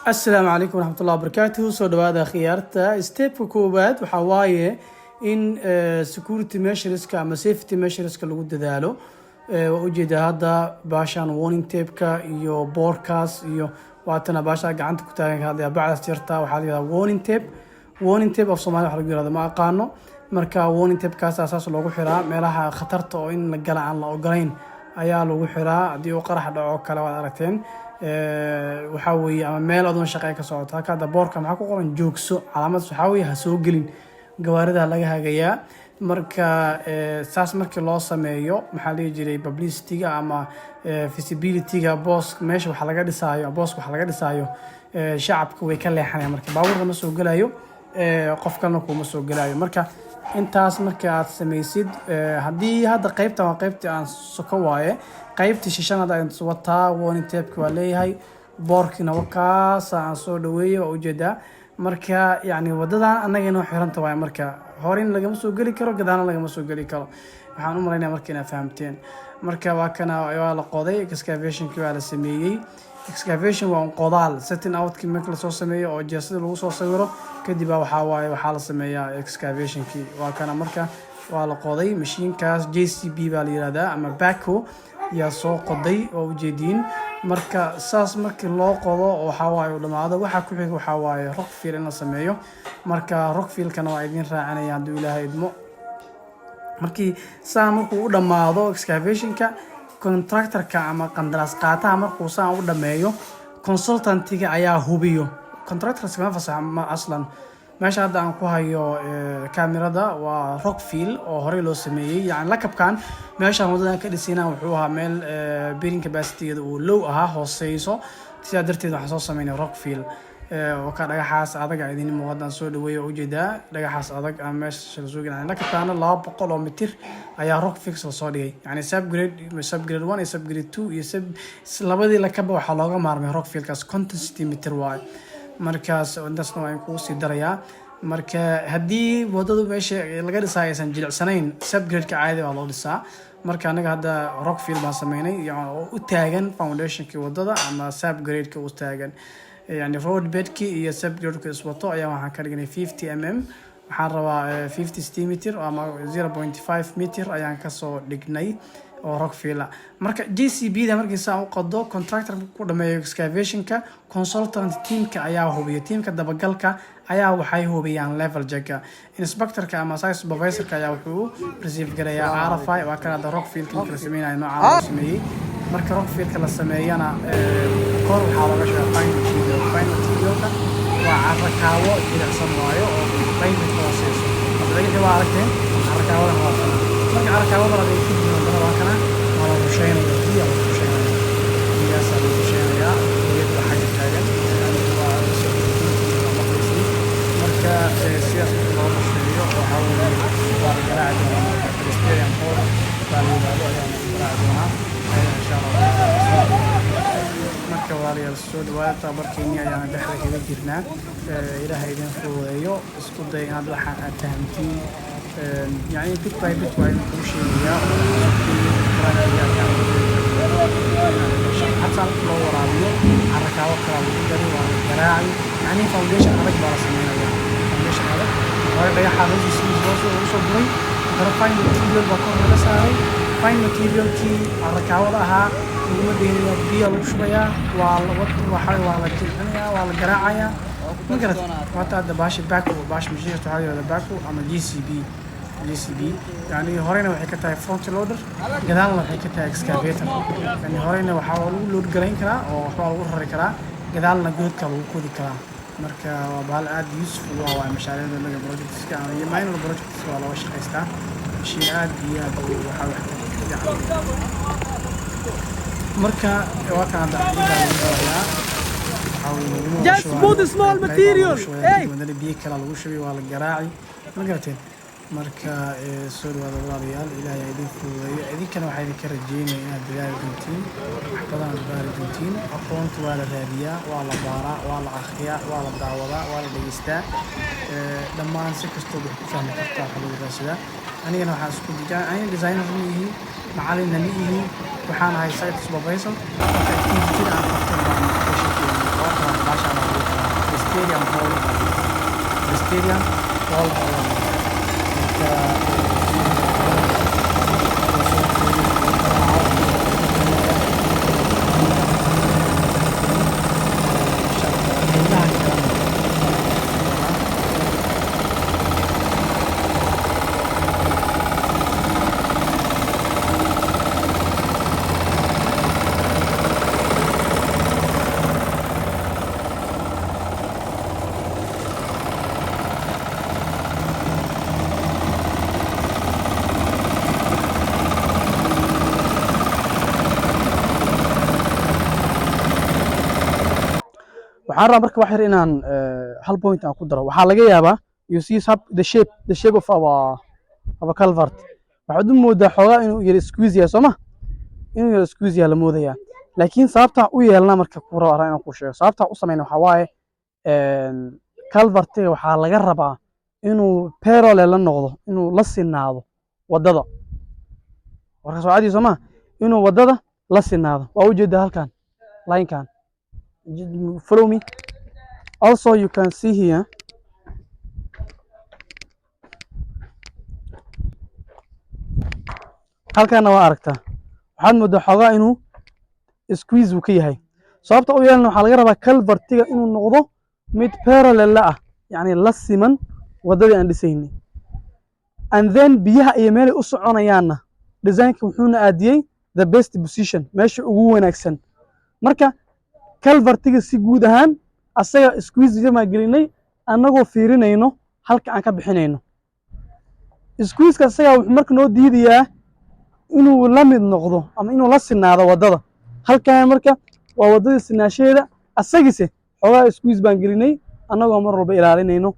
Asalaamu calaykum waraxmatullahi wabarakaatuhu. Soo dhawaada, khiyaarta. Stepka koowaad waxaa waaye in security measureska ama safety measureska lagu dadaalo. Waa ujeedaa hadda baashan warning tape-ka iyo boorkaas iyo waatana baasha gacanta ku taagan ka hadlaya, bacdaas yarta waxaa la yihahdaa warning tape. Warning tape af Soomaali waxa lagu yihahda ma aqaano. Marka warning tape-kaas saas loogu xiraa meelaha khatarta oo in la gala aan la ogolayn ayaa lagu xiraa. Haddii uu qarax dhaco kale, waad aragteen, waxaa weeye ama meel adoon shaqey ka socoto. Halka hadda boorka maxaa ku qoran? Joogso. Calaamadaas waxaa weeye ha soo gelin, gawaarida laga hagayaa. Marka saas markii loo sameeyo, maxaa la dhihi jiray, publicity-ga ama visibility-ga boos meesha waxa laga dhisaayo, booska waxa laga dhisaayo, shacabka way ka leexanayaan. Marka baabuurka ma soo gelayo, qof kalena kuma soo gelayo. Marka intaas marka aad samaysid, haddii hadda qeybtan waa qeybtii aan soko waaye, qeybtii shishan hadda aan wataa, warning tape-ki waa leeyahay, boorkiina wakaasa aan soo dhaweeyey, waa ujeedaa. Marka yacni wadadan annaga inoo xiranta waaye. Marka hore in lagama soo geli karo, gadaalna lagama soo geli karo. Waxaan u malaynaya marka inaad fahamteen. Marka waa kana, waa la qoday, excavationkii waa la sameeyey. Excavation waa un qodaal. Setting outkii marka lasoo sameeyo oo jeesada lagu soo sawiro kadib baa waxaa waaye waxaa la sameeyaa excavationkii. Waa kana, marka waa la qoday. Mashiinkaas JCB baa la yihahdaa ama backhoe yaa soo qoday oo ujeediin. Marka saas markii loo qodo oo waxaa waaye uu dhamaado, waxaa ku xiga waxaa waaye rockfill in la sameeyo. Marka rockfillkana waa idiin raacinaya hadduu Ilaahay idmo. Markii saa markuu u dhammaado excavationka, contractorka ama qandaraas qaataha markuu saan u dhameeyo, consultantiga ayaa hubiyo. Contractors kama fasaxa ma aslan. Meesha hadda aan ku hayo kamerada waa rockfill oo horey loo sameeyey. Yani lakabkan meeshaan wadadan ka dhisayna wuxuu ahaa meel bearing capacitygeeda uu low ahaa, hooseyso. Sidaa darteed waxaan soo sameynay rockfill oo ka dhagaxaas adag a idin muuqadaan soo dhaweeya oo ujeedaa dhagaxaas adag ama meesha lasoo gelin. Lakabkaana 200 oo mitir ayaa rockfill lasoo dhigay. Yani subgrade one iyo subgrade two iyo sub labadii lakaba waxaa looga maarmay rockfillkaas, 50 centimeter waaye. Markaas intaasna waa in kugu sii darayaa. Marka haddii wadadu meesha laga dhisayo aysan jilicsanayn, subgrade-ka caadi waa loo dhisaa. Marka anaga hadda rockfill baan sameynay oo u taagan foundationkii wadada ama subgrade-ka u taagan. Yani road bedki iyo subgrade-ka iswato ayaa waxaan ka dhignay 50 mm. Waxaan rabaa 50 centimeter ama 0.5 meter ayaan kasoo dhignay oo rockfill ah. Marka JCB da markii saa u qado, contractor ku dhameeyo excavationka, consultant teamka ayaa hubiya. Teamka dabagalka ayaa waxay hubiyaan level checka. Inspectorka ama site supervisorka ayaa wuxuu receive garayaa RFI. Waa kan hadda rockfillka marka la sameynayo noocaan loo sameeyey. Marka rockfillka la sameeyana, kor waxaa looga shubaa fine material. Fine materialka waa carrakaawo jilicsan waayo oo dhayda ka hooseyso. Hadda dhagaxii waa aragteen, carrakaawadan waa kana. Marka carrakaawada la dhigay kadib, haddana waa kana, waa la rusheynaya, biya la rusheynaya, biyaasaa la rusheynayaa. Iyad waa xagga taagan, waa la maqlaysay. Marka sidaas marka loo rusheeyo, waxaa weeye waa la garaaci doonaa. Marka polystyrene pour baa la yidhaahdo ayaa la garaaci doonaa insha Allah. Marka walaalayaal, soo dhawaada. Tababarkeennii ayaana dhexda kaga jirnaa. Ilaaha idin fududeeyo. Isku day inaad waxaan aad fahamtiin, yani bit by bit waa idin kuu sheegayaa. Xataa marka loo waraabiyo, carrakaawo kalaa lagu dari, waa la garaaci. Yani foundation adag baa la sameynaya, foundation adag. Hore dhagaxa loo lagu soo guray, haddana fine material baa kor laga saaray. Fine materialkii carrakaawada ahaa laguma dheynaya, biya lagu shubayaa, waa la waxa waa la jilcinayaa, waa la garaacayaa. Ma garat? Waata hadda baasha backhoe, baasha mashiinka waxaa la yihahdaa backhoe ama JCB. JCB yani horeyna waxay ka tahay front loader, gadaalna waxay ka tahay excavator. Yani horeyna waxaa lagu load garayn karaa oo waxbaa lagu rari karaa, gadaalna godadka lagu qodi karaa. Marka waa bahal aada useful u ah waa mashaariicda mega projectska ama iyo minor projects waa looga shaqaystaa. Mashiin aad iyo aad u waxaa wax ka fiican. Marka waa kan hadda ciiddaa lagu darayaa. Just put the small material. Hey! Hey! Biyo kala lagu shubay, waa la garaaci. Ma garateen? Marka soo dhawaada, walaalayaal. Ilaahay ha idin fududeeyo. Idinkana waxaa idinka rajeynaya inaad dadaali doontiin, wax badan aad baari doontiin. Aqoonta waa la raadiyaa, waa la baaraa, waa la akhriyaa, waa la daawadaa, waa la dhegeystaa. Dhammaan si kastoo wax ku fahmi kartaa waxa lagu raadsadaa. Anigana waxaan isku dijaa, aniga designer ma ihi, macalinna ma ihi, waxaan ahay site supervisor. Marka activity aan qabto baan ka sheekeynay. Waa kan baasha lagu Pedestrian hall, pedestrian hall ayaa la yidhahdaa. Marka insha Allah qeybaha kalena. Waxaan rabaa marka wax yar inaan hal point aan ku daro. Waxaa laga yaabaa, you see the shape of our culvert, waxaad u moodaa xoogaa inuu yara squeeze yahay, sooma? Inuu yara squeeze yahay la moodayaa, laakiin sababta u yeelna marka ku raba inaan ku sheego, sababta u samayna waxaa waaye culvertiga waxaa laga rabaa inuu parallel la noqdo, inuu la sinaado waddada. Warkaas waa cadi, sooma? Inuu waddada la sinaado waa ujeedaa halkan line-kan. Follow me. Also, you can see here, halkaana waa aragtaa, waxaad moodaa xoogaa inuu squeeze uu ka yahay. Sababta u yeelna waxaa laga rabaa culvertiga inuu noqdo mid parallel la ah, yacni la siman waddadii aan dhisaynay. And then biyaha iyo meelay u soconayaanna designka wuxuuna aadiyey the best position, meesha ugu wanaagsan. Marka culvertiga si guud ahaan asaga squeeze maa gelinay, annagoo fiirinayno halka aan ka bixinayno. Squeezeka asaga wuxuu marka noo diidayaa inuu la mid noqdo ama inuu la sinaado waddada halkan. Marka waa waddadii sinaashaheeda, asagise xoogaa squeeze baan gelinay, annagoo mar walba ilaalinayno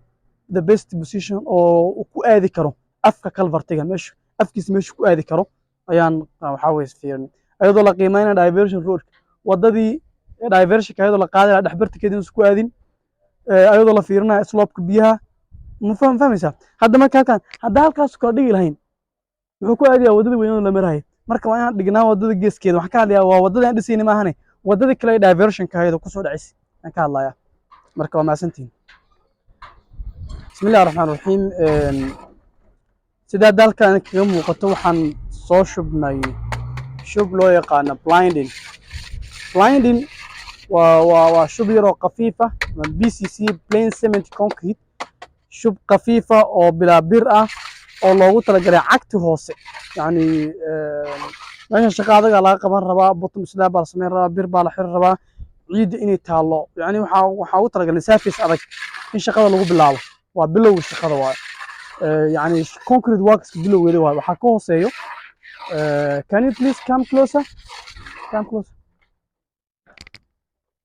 the best position oo uu ku aadi karo afka culvertiga, meesha afkiisa, meesha ku aadi karo ayaan waxaa weye fiirinay, iyadoo la qiimeynaya diversion road, waddadii diversionka, iyadoo la qaadaya dhexbartikeeda inuusan ku aadin, iyadoo la fiirinayo slopeka biyaha. Ma fahmaysaa? Hadda marka halkan, hadda halkaas kala dhigi lahayn, wuxuu ku aadayaa waddada weynoo la marayay. Marka waa inaan dhignaa waddada geeskeeda. Waxaan ka hadlayaa waa waddada aan dhisayna maahane, waddada kale ee diversionka ahayd oo kusoo dhacaysay ayaan ka hadlayaa. Marka waa mahadsantihiin. Bismi illahi raxmaan raxiim. Sidaa dalkan kaga muuqato, waxaan soo shubnay shub loo yaqaano blinding. Blinding waa shub yar oo khafiif ah, ama PCC, plain cement concrete, shub khafiifa oo bilaa bir ah oo loogu talagalay cagti hoose. Yacni meesha shaqa adagaa laga qaban rabaa, bottom slab baa la samayn rabaa, bir baa la xiri rabaa, ciidda inay taallo. Yacni waxaa ugu talagalay surface adag in shaqada lagu bilaabo. Waa bilowga shaqada waaye. Yacni concrete works bilowgeeda waaye. Waxaa ka hooseeyo, can you please come closer? Come closer.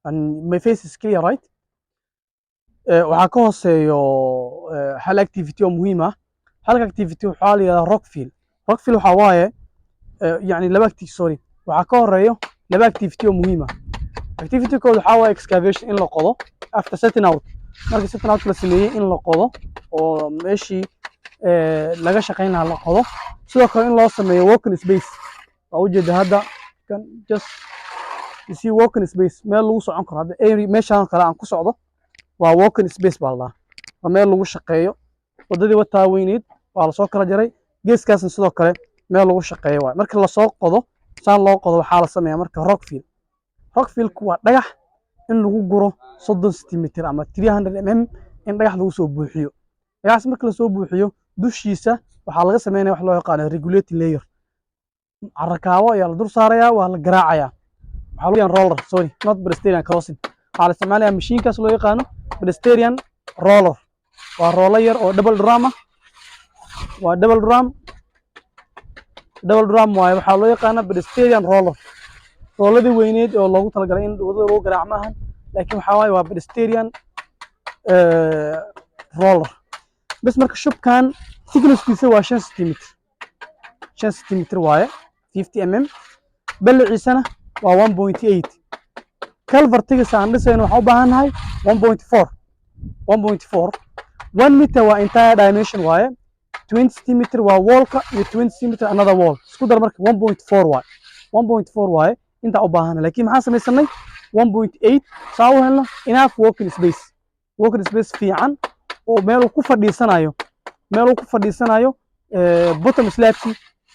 And my face is clear, right? Waxaa ka hooseeyo hal activity oo muhiim ah. Halka activity waxaa la yidhahdaa rockfill. Rockfill waxaa waaye yacni laba activity, sorry, waxaa ka horeeyo laba activity oo muhiim ah. Activity kood waxaa waaye excavation, in la qodo after setting out. Marka setting out la sameeyey, in la qodo oo meeshii laga shaqayn lahaa la qodo. Sidoo kale in loo sameeyo working space. Waa ujeeda hadda kan, just you see working space, meel lagu socon karo. Hadda area meeshaan kale aan ku socdo waa working space baa la dhahaa, waa meel lagu shaqeeyo. Waddadii wataa weyneyd waa lasoo kala jaray, geeskaasna sidoo kale meel lagu shaqeeyo waay. Marka lasoo qodo, saan loo qodo, waxaa la sameeyaa marka rockfill. Rockfillku waa dhagax in lagu guro 30 centimeter ama 300 mm, in dhagax lagu soo buuxiyo. Dhagaxaas marka lasoo buuxiyo, dushiisa waxaa laga sameynaya wax loo yaqaano regulating layer. Carrakaawo ayaa la dul saarayaa, waa la garaacayaa. Waxaa loo roller, sorry, not pedestrian crossing. Waxaa la isticmaalayaa mashiinkaas loo yaqaano pedestrian roller. Waa roller yar oo double drum ah, waa double drum, double drum waaye. Waxaa loo yaqaanaa pedestrian roller. Rooladii weyneed oo loogu talagalay in wadada lagu garaac maahan, laakiin waxaa waaye waa pedestrian roller bes. Marka shubkan thicknesskiisa waa 5 centimeter, 5 centimeter waaye, 50 mm. Balliciisana waa 1.8. Culvertiga aan dhisayno waxaan u baahan nahay 1.4, 1.4. 1 meter waa entire dimension waaye, 20 centimeter waa wallka iyo 20 centimeter another wall. Isku dar marka 1.4 waaye, 1.4 waaye intaa u baahana. Laakiin maxaan samaysanay? 1.8, saa u helno enough working space. Working space fiican oo meel uu ku fadhiisanayo, meel uu ku fadhiisanayo bottom slabki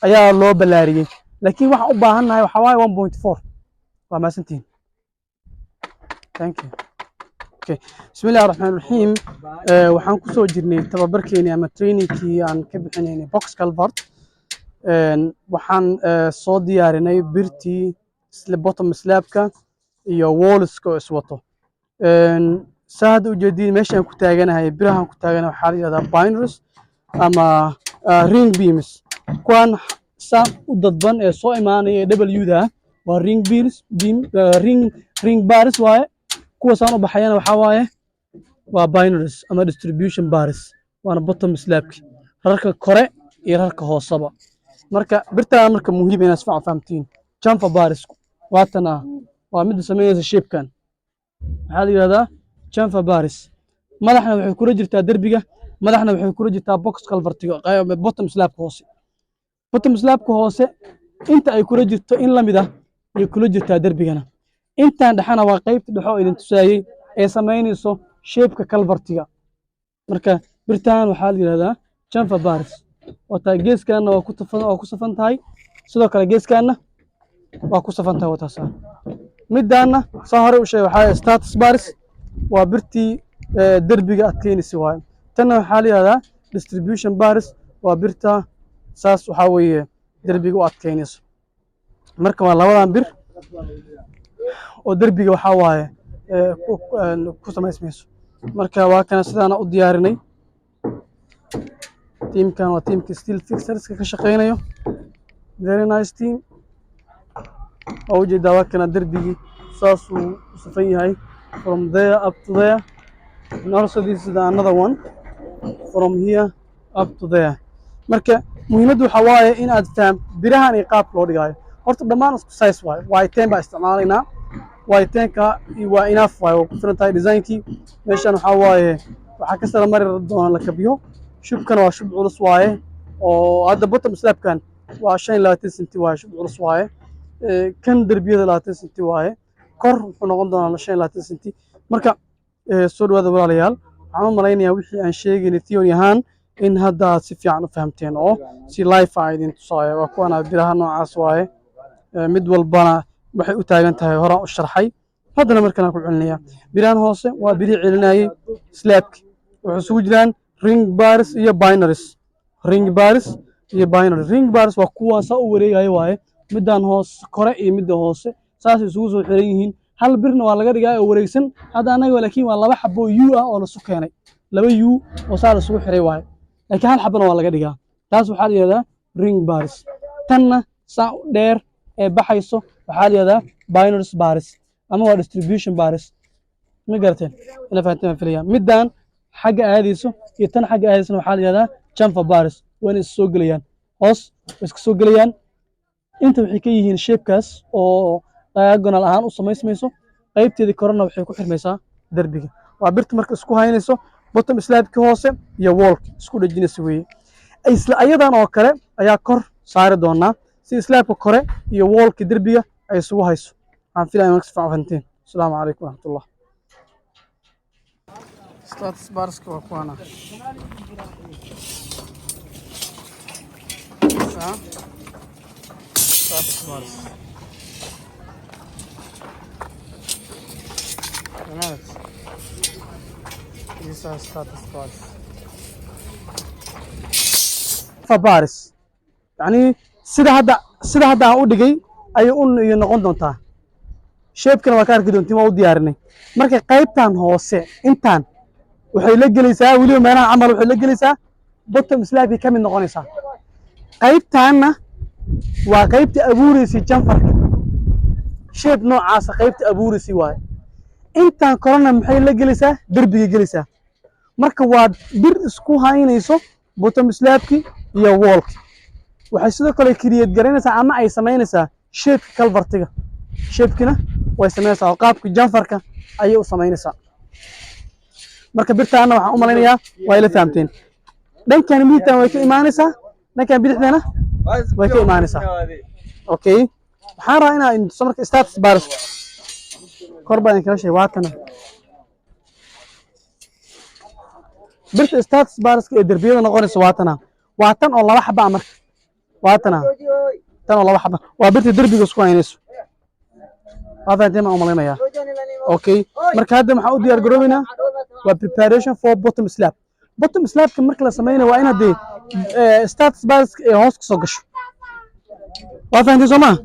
ayaa loo ballaariyey, laakiin waxaan u baahannahay waxaa waaye 1.4. Waa mahadsantihiin, thank you. Okay, bismillahi raxmaan raxiim. Waxaan ku soo jirnay tababarkeenii ama trainingkii aan ka bixinaynay box culvert. Waxaan soo diyaarinay birtii bottom slabka iyo wallska oo iswato. Saa hadda ujeediin, meeshaan ku taaganahay, birahan ku taaganahay, waxaa la yihahdaa binaries ama ring beams. Kuwan saa u dadban ee soo imaanaya ee W-da ah waa ring beams, beam ring bars waaye. Kuwa saan u baxayana waxaa waaye waa binaries ama distribution bars, waana bottom slabki, rarka kore iyo rarka hooseba. Marka birtaan marka muhiim inaad si fiican fahamtiin. Chamfer barsku waatana, waa midda samaynaysa shapekan. Waxaa la yidhahdaa chamfer bars. Madaxna waxay kula jirtaa derbiga, madaxna waxay kula jirtaa box culvertiga, bottom slabka hoose. Bottom slabka hoose inta ay kula jirto in la mid ah ayay kula jirtaa derbigana. Intaan dhexena waa qaybta dhexe oo idin tusaayey ee samaynayso shapeka culvertiga. Marka birtan waxaa la yidhahdaa chamfer bars. Wataa, geeskaana waa ku safan tahay, sidoo kale geeskaana waa ku safan tahay, wataasa. Midaana saa hore u sheegay waxaa status bars, waa birtii derbiga adkeynaysa waaye. Tanna waxaa la yidhahdaa distribution bars, waa birta saas waxaa weeye derbiga u adkeynayso. Marka waa labadan bir oo derbiga waxaa waaye ku samaysmayso. Marka waa kana, sidaana u diyaarinay. Tiimkan waa tiimka steel fixerska ka shaqeynayo, very nice team. Waa ujeedaa, waa kana, derbigii saasuu u safan yahay from there up to there, and also this is the another one from here up to there. Marka muhiimaddu waxaa waaye in aad faham birahan iyo qaabka loo dhigaayo. Horta dhammaan isku size waaye, Y10 baa isticmaalaynaa. Y10-ka waa enough waaye, waa ku filan tahay designkii. Meeshan waxaa waaye waxaa ka sara mari doona lakabyo. Shubkana waa shub culus waaye, oo hadda bottom slabkan waa 25 senti waaye, shub culus waaye. Kan derbiyada 20 senti waaye, kor wuxuu noqon doonaa 25 senti. Marka soo dhawaada walaalayaal. Waxaan u malaynayaa wixii aan sheegaynay theory ahaan in hadda aad si fiican u fahamteen oo si live ah idin tusaayo. Waa kuwana biraha noocaas waaye. Mid walbana waxay u taagan tahay horaan u sharxay, haddana markaan ku celinaya. Birahan hoose waa birihii celinayay slabki. Waxay isugu jiraan ring bars iyo binaries, ring bars iyo binaries. Ring bars waa kuwa saa u wareegaya waaye, midaan hoose kore iyo midda hoose saasay isugu soo xiran yihiin. Hal birna waa laga dhigaa oo wareegsan hadda anaga, laakiin waa laba xabo U ah oo lasu keenay, laba U oo saa lasugu xiray waaye, laakiin hal xabona waa laga dhigaa. Taas waxaa la yihahdaa ring bars. Tanna saa u dheer ee baxayso waxaa la yihahdaa binaries bars ama waa distribution bars. Ma garateen? Ina fahanteen baan filaya. Middan xagga aadayso iyo tan xagga aadaysona waxaa la yihahdaa chamfer bars. Wayna is soo gelayaan, hoos way iska soo gelayaan. Inta waxay ka yihiin shapekaas oo diagonal ahaan u samaysmayso, qaybteedii korena waxay ku xirmaysaa derbiga. Waa birta marka isku haynayso bottom slabki hoose iyo wallka isku dhejinaysa weeye. Isla ayadan oo kale ayaa kor saari doonaa si slabka kore iyo wallka derbiga ay isugu hayso. Waxaan filaya marka si fiican u fahanteen. Asalaamu calaykum waraxmatullah. Status barska waa kuwana. Saa status bars. Right. These are status bars. Bars. Yani sida hadda aan u dhigay ayay u iyo noqon doontaa. Shapekana waa ka arki doontiin, waa u diyaarinay. Marka qaybtan hoose intaan waxay la gelaysaa weliba meelaha camal, waxay la gelaysaa bottom slabkay ka mid noqonaysaa. Qaybtaanna waa qaybta abuureysay chamferka, shape noocaasa qaybta abuureysay waaye. Intaan korona maxay la gelaysaa? Derbigay gelaysaa. Marka waa bir isku haynayso bottom slabki iyo wallki. Waxay sidoo kale create garaynaysaa ama ay samaynaysaa shapeka culvertiga. Shapekina way samaynaysaa oo qaabka chamferka ayay u samaynaysaa. Marka birtaana waxaan u malaynayaa waa ila fahamteen. Dhankan midigtan way ka imaanaysaa, dhankan bidixdana way ka imaanaysaa. Okay, waxaan rabaa inaa idin tuso marka status bars. Kor baa idin kala sheegay, waa tana. Birta status barska ee derbiyada noqonaysa waa tana, waa tan oo laba xaba ah. Marka waa tana, tan oo laba xaba waa birta derbiga isku haynayso. Waa fahanteen baan u malaynayaa. Okay, marka hadda maxaa u diyaar garoobeynaa? Waa preparation for bottom slab. Bottom slabka marka la sameynayo waa inaad dee status barska ee hoos kasoo gasho. Waa fahanteen, soo maa?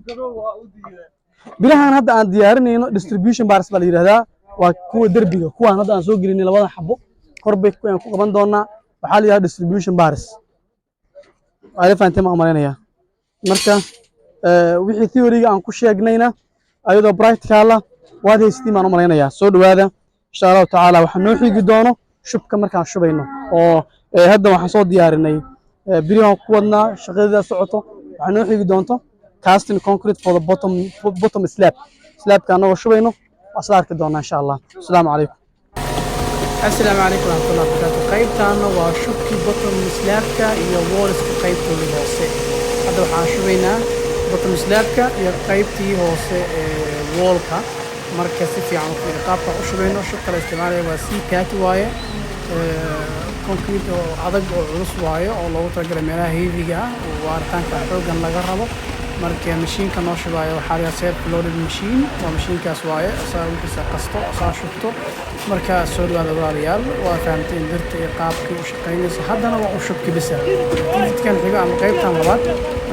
Birahan hadda aan diyaarinayno distribution bars baa la yidhahdaa, waa kuwa derbiga. Kuwaan hadda aan soo gelinay labadan xabo kor bay kuwaan ku qaban doonaa. Waxaa la yidhahdaa distribution bars. Waa la fahanteen baan u malaynayaa. Marka wixii theory-ga aan ku sheegnayna ayadoo practical ah waad haysatiin baan u malaynayaa. Soo dhowaada, insha Allahu tacaala. Waxaa noo xigi doono shubka markaan shubayno oo hadda waxaan soo diyaarinay birihaan ku wadnaa, shaqadeeda socoto. Waxaa noo xigi doonto casting concrete for the bottom slab. Slabka annagoo shubayno waa isla arki doonaa, insha Allah. Asalaamu calaykum. Asalaamu calaykum waraxmatullahi wabarakaatu. Qaybtaana waa shubkii bottom slabka iyo wallska qaybtoodii hoose. Hadda waxaan shubaynaa bottom slabka iyo qaybtii hoose ee wallka. Marka si fiican u fiiri qaabka u shubayno. Shubka la isticmaalaya waa C30 waaye, concrete oo adag oo culus waaye oo loogu talagalay meelaha heavyga ah oo waaritaanka xooggan laga rabo. Marka mashiinka noo shubaayo waxaa la self loaded machine, waa mashiinkaas waaye, asaa wixiisa qasto, asaa shubto. Marka soo dhawaada, walaalayaal. Waa fahamteen birta iyo qaabkii u shaqaynayso. Haddana waa u shubki bisa. Activity-kan xigo ama qaybtan labaad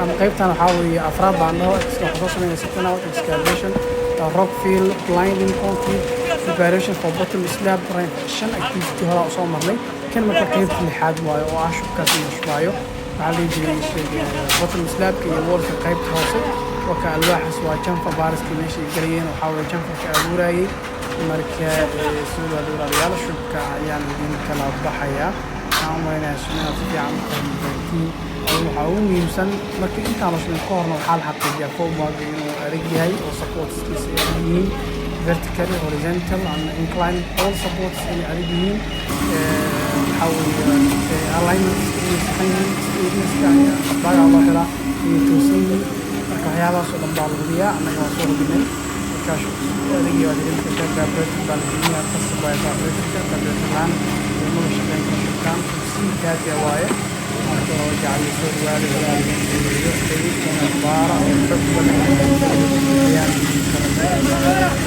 ama qaybtan waxaa weeye afraad baan dhaho. Waxaa soo sameynaya setting out, excavation, rock fill, blinding concrete, preparation for bottom slab. Shan activity horaa usoo marnay. Kan marka qaybta lixaad waayo oo ah shubkaas in la shubaayo, waxaa la dhihi jiray bottom slabka iyo wallka qaybta hoose. Waka alwaaxaas waa chamfer barskii meesha ay galayeen, waxaa weeye chamferka abuurayay. Marka soo dhawaada, walaalayaal. Shubka ayaan idin kala baxayaa. Waxaan u malaynayaa inaad si fiican u fahmi doontiin. Waxaa ugu muhiimsan marka intaan la shubin ka horna waxaa la xaqiijiyaa formwork inuu adag yahay oo supportskiisa ay adag yihiin, vertically, horizontal and incline, all supports inay adag yihiin. Waxaa weeye alignments inay saxan yihiin, straightnesska bagaa loo helaa inay toosan yihiin. Marka waxyaabahaas oo dhan baa la hubiyaa. Annaga waa soo hubinay. Marka adag waa dareemi kartaa. Vibrator baa la gelinayaa, qasab waaye vibratorka. Vibrator laan maba shaqeyn karo shubkaan. C30 waaye. Marka oo jacayl soo dhawaada, walaalihiin, qaybtana baara oo xog badan ayaan kala.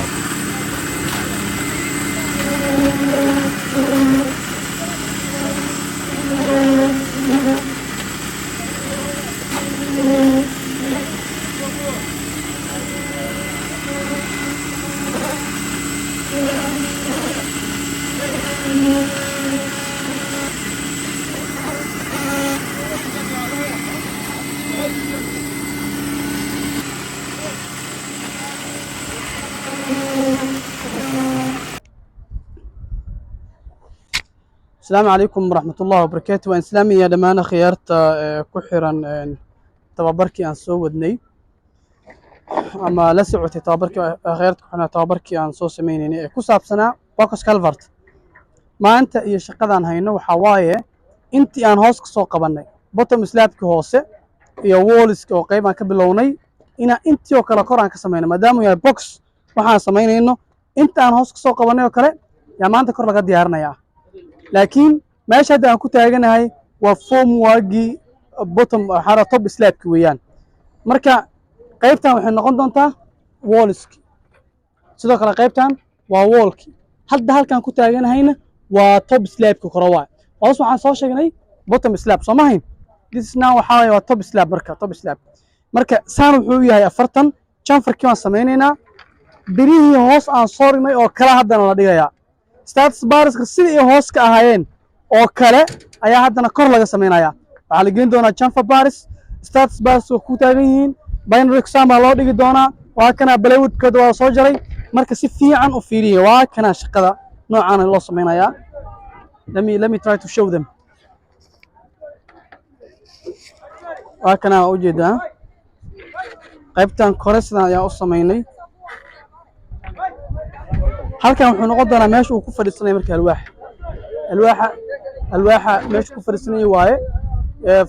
Asalaamu calaykum waraxmatullahi wabarakaatu. Waan islaamaya dhammaan akhyaarta ku xiran tababarkii aan soo wadnay ama la socotay tababarkii, akhyaarta ku xiran tababarkii aan soo sameynaynay ee ku saabsanaa box culvert. Maanta iyo shaqadaan hayno waxaa waaye intii aan hoos ka soo qabannay, bottom slabkii hoose iyo wallska oo qayb aan ka bilownay, inaan intii oo kale kor aan ka samayno. Maadaama uu yahay box waxaan samaynayno, inta aan hoos ka soo qabannay oo kale yaa maanta kor laga diyaarinayaa. Laakiin meesha hadda aan ku taaganahay waa formworkgii bottom, waxaa top slabki weeyaan. Marka qaybtan waxay noqon doontaa wallski, sidoo kale qaybtan waa wallki. Hadda halkaan ku taaganahayna waa top slabki kore waay. Hoos waxaan soo sheegnay bottom slab, soo ma hayn? This is now waxaa waaye waa top slab. Marka top slab marka saan wuxuu yahay 40. Chamferkii waan samaynaynaa. Birihii hoos aan soo dhignay oo kale haddana la dhigayaa. Status barska sidii ay hoos ka ahaayeen oo kale ayaa haddana kor laga samaynayaa. Waxaa la geyn doonaa chamfer bars. Status bars waa ku taagan yihiin. Binary exam baa loo dhigi doonaa. Waa kana plywoodkooda waa soo jaray. Marka si fiican u fiiriya, waa kana shaqada noocaana loo samaynayaa. Let me try to show them. Waa kana, waa ujeedaa qaybtan kore sidan ayaan u samaynay. Halkan wuxuu noqon doonaa meesha uu ku fadhiisanaya. Marka alwaaxa meesha ku fadhiisanaya waaye.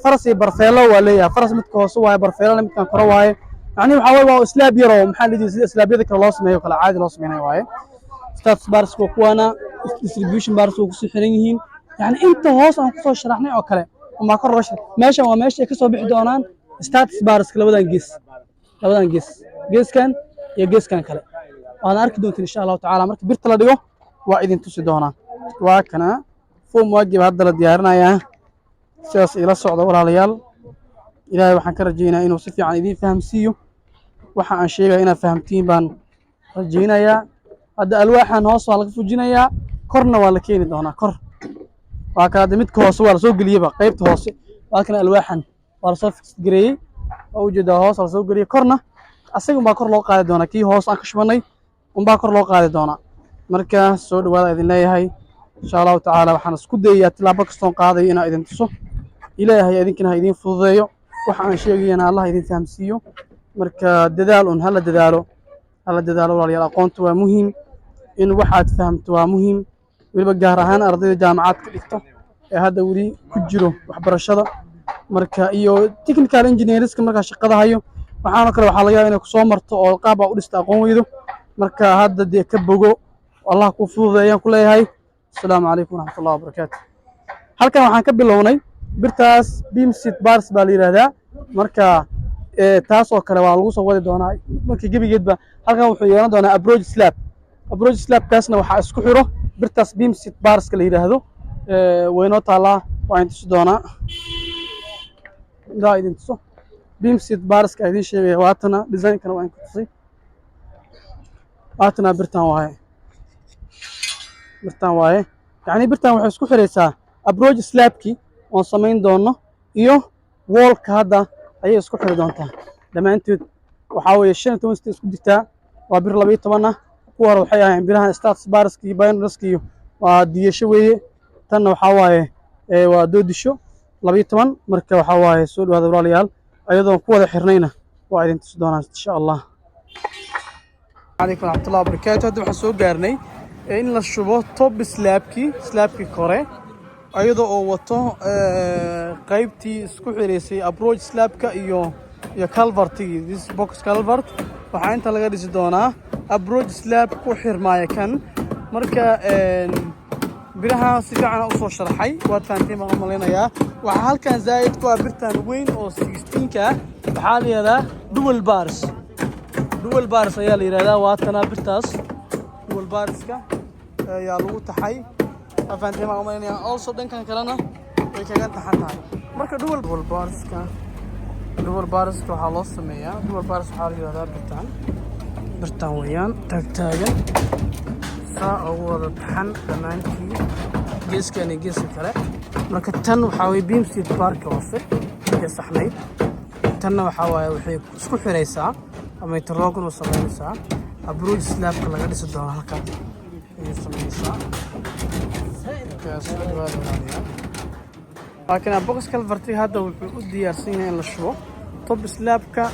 Faras iyo barfeelo waa leeyahay. Faras midka hoose waaye, barfeelona midkan kore waaye. Macnihi waxaa waye waa slab yar oo maxaa la dhihi, sida slabyada kale loo sameeyo kale caadi loo sameynayo waaye. Status bars waa kuwaana, distribution bars waa kusii xiran yihiin. Yani inta hoos aan kusoo sharaxnay oo kale unbaa kor looga sharax. Meeshan waa meesha ay kasoo bixi doonaan status barska labadan gees, labadan gees, geeskan iyo geeskan kale. Waad arki doontiin, insha Allahu tacaala. Marka birta la dhigo waa idin tusi doonaa. Waa kana formworkii hadda la diyaarinayaa. Sidaas ila socda, walaalayaal. Ilaahay waxaan ka rajaynayaa inuu si fiican idiin fahamsiiyo. Waxa aan sheegaya inaad fahamtiin baan rajaynayaa. Hadda alwaaxan hoos waa laga fujinayaa, korna waa la keeni doonaa. Kor waa ka hadda midka hoose waa lasoo geliyeyba. Qaybta hoose waa kana, alwaaxan waa lasoo fix gareeyey, waa ujeedaa. Hoos waa lasoo geliyey, korna asaga unbaa kor loo qaadi doonaa. Kii hoos aan ka shubanay unbaa kor loo qaadi doonaa. Marka soo dhawaada idin leeyahay. Insha Allahu tacaala waxaan isku dayayaa tilaabo kastoon qaadayo inaan idin tuso. Ilaahay idinkana ha idin fududeeyo, waxa aan sheegayana Allah idin fahamsiiyo. Marka dadaal un, hala dadaalo, hala dadaalo, walaalayaal. Aqoontu waa muhiim, in waxaad fahamto waa muhiim, weliba gaar ahaan ardayda jaamacaadka dhigto ee hadda weli ku jiro waxbarashada. Marka iyo technical engineerska markaa shaqada hayo, waxaanoo kale waxaa laga yaabaa inay kusoo marto oo qaab aa u dhista aqoon weydo. Marka hadda dee ka bogo, Allah kuu fududeeyaan ku leeyahay. Asalaamu calaykum waraxmatullahi wabarakaatu. Halkan waxaan ka bilownay birtaas, beam seat bars baa la yidhaahdaa. Marka taas oo kale waa lagu soo wadi doonaa. Marka gebigeedba halkan wuxuu yeelan doonaa approach slab. Approach slabkaasna waxaa isku xiro birtaas beam seat barska la yidhaahdo. Waynoo taallaa, waa idin tusi doonaa. Intaa idin tuso beam seat barska idin sheegaya. Waatana, designkana waa idin ku tusay. Waatana birtan waaye, birtan waaye. Yacni birtan waxay isku xiraysaa approach slabki oon samayn doono iyo wallka hadda ayay isku xiri doontaa dhammaantood. Waxaa weeye 15 sita isku jirtaa, waa bir 12 ah. Kuwa hore waxay ahaayeen birahan status barska iyo binderska iyo waa diyasho weeye. Tanna waxaa waaye waa doodisho 12. Marka waxaa waaye soo dhawaada, walaalayaal. Ayadoon ku wada xirnayna waa idin tusi doonaa, insha Allah. Calaykum waraxmatullahi wabarakaatu. Hadda waxaan soo gaarnay in la shubo top slabkii, slabkii kore, ayadoo oo wato qaybtii isku xiraysay approach slabka iyo culvertigii, this box culvert. Waxaa inta laga dhisi doonaa approach slab ku xirmaaya kan. Marka biraha si fiican usoo sharxay, waad fahanteen baan u malaynayaa. Waxaa halkan zaa'id ku ah birtan weyn oo 16-ka ah. Waxaa la yidhahdaa dual bars, dual bars ayaa la yidhahdaa. Waatana birtaas dual barska ayaa lagu taxay. Waa fahanteen baan u malaynayaa. Also dhankan kalena way kaga taxan tahay. Marka dual barska waxaa loo sameeyaa, dual bars waxaa la yidhahdaa birtan, birtan weeyaan taagtaagan, saa ugu wada taxan dhammaantii geeskan iyo geeska kale. Marka tan waxaa weye beam seat barka hoose ee saxnayd. Tanna waxaa waaye waxay isku xiraysaa ama interlocking u samaynaysaa approach slabka laga dhisi doono halkan ayay samaynaysaa. Marka soo dhawaada, walaalayaal. Laakiin box culvertiga hadda wuxuu u diyaarsan yahay in la shubo top slabka,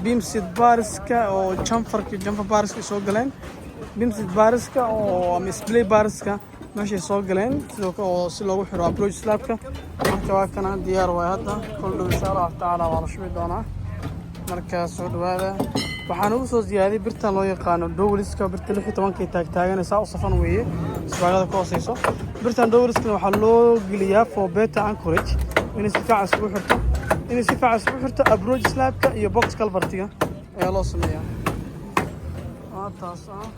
beam seat barska oo chamferka, chamfer barska soo galeen, beam seat barska oo ama splay barska meeshay soo galeen, sidoo kale oo si loogu xiro approach slabka. Marka waa kana, diyaar waay hadda. Kol dhow, insha Allahu tacaala, waa la shubi doonaa. Marka soo dhawaada. Waxaan ugu soo ziyaaday birtan loo yaqaano doweliska, birta 16-kay taagtaaganaysaa u safan weeye, isbaagada ka hooseyso. Birtan doweliskana waxaa loo geliyaa for better anchorage, inay si fiican isugu xirto, inay si fiican isugu xirto approach slabka iyo box culvertiga ayaa loo sameeyaa. Waa taas ah.